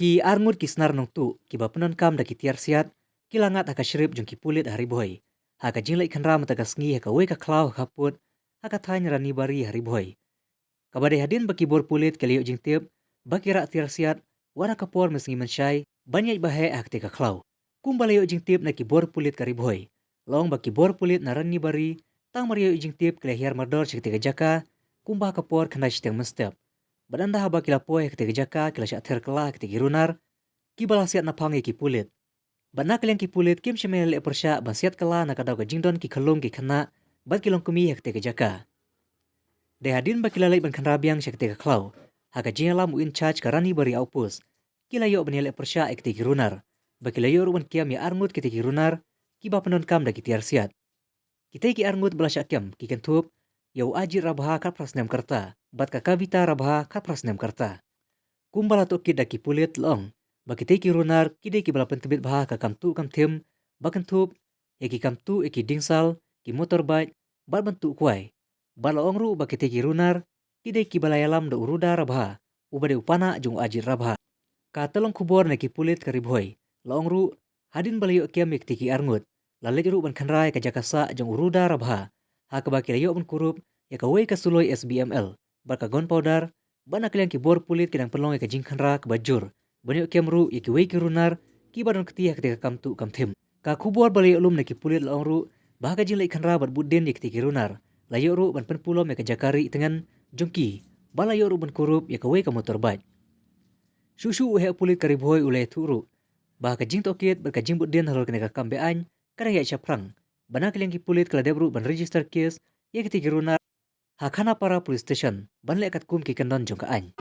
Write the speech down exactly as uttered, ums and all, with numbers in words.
Ki arngut ki snar nongtuh kiba pyndonkam da ki tiar siat ki la ngat ha ka shrip jong ki pulit ha Ri Bhoi ha ka jingleit khynra mynta ka sngi ha kawei ka khlaw ha ka pud ha ka thaiñ Ranibari ha Ri Bhoi. Kaba dei hadien ba ki bor pulit ki la ïoh jingtip ba ki rah tiar siat wat ha ka por mynsngi mynshai ban ïaid ba heh ha katei ka khlaw. Kumba la ïoh jingtip na ki bor pulit ka Ri Bhoi, la ong ba ki bor pulit na Ranibari tang mar ïoh jingtip ki la hiar mardor sha katei ka jaka kumba ha ka por khyndai shiteng mynstep. Bad ynda haba ki la poi ha katei ka jaka ki la shah ther kylla ha katei ki runar kiba la siat naphang ïa ki pulit. Bad na ka liang ki pulit kim shym la leh pyrshah ban siat kylla na ka daw ka jingdon ki khyllung ki khynnah bad ki longkmie ha katei ka jaka. Dei hadien ba ki la leit ban khynra biang sha katei ka khlaw ha ka jingïalam u in charge ka Ranibari Outpost, ki la ïoh ban ïaleh pyrshah ïa katei ki runar bad ki la ïoh ruh ban kem ïa arngut katei ki runar kiba pyndonkam da ki tiar siat. Kitei ki arngut ba la shah kem ki kynthup ïa u Ajit Rabha khatphra snem ka rta bad ka Kavita Rabha khatphra snem ka rta. Kumba la tohkit da ki pulit la ong ba kitei ki runar ki dei kiba la pyntbit bha ha ka kam tuh kam thim ba kynthup ïa ki kam tuh ïa ki dingsal, ki motorbike bad ban tuh kwai. Bad la ong ruh ba kitei ki runar ki dei kiba la ïalam da u Ruda Rabha uba dei u panah jong u Ajit Rabha. Ka tyllong khubor na ki pulit ka Ri Bhoi la ong ruh hadien ba la ïoh kem ïa kitei ki arngut la leit ruh ban khynra ïa ka jaka sah jong u Ruda Rabha ha kaba ki la ïoh ban kurup ïa kawei ka suloi S B M L bad ka gunpowder. Bad na ka liang ki bor pulit ki dang pynlong ïa ka jingkhynra kaba jur ban ïoh kem ruh ïa kiwei ki runar kiba don kti ha katei ka kam tuh kam thim. Ka khubor ba la ïoh lum na ki pulit la ong ruh ba ha ka jingleit khynra bad bud dien ïa kitei ki runar la ïoh ruh ban pynpulom ïa ka jaka rieh tngen jong ki bad la ïoh ruh ban kurup ïa kawei ka motorbike. Shuh shuh u heh pulit ka Ri Bhoi u la ïathuh ruh ba ha ka jingtohkit bad ka jingbud dien halor kane ka kam be-aiñ ka dang ïaid shaphrang. Bad na ka liang ki pulit ka la dep ruh ban register case ïa kitei ki runar ha Khanapara Police Station ban leh katkum ki kyndon jong ka aiñ.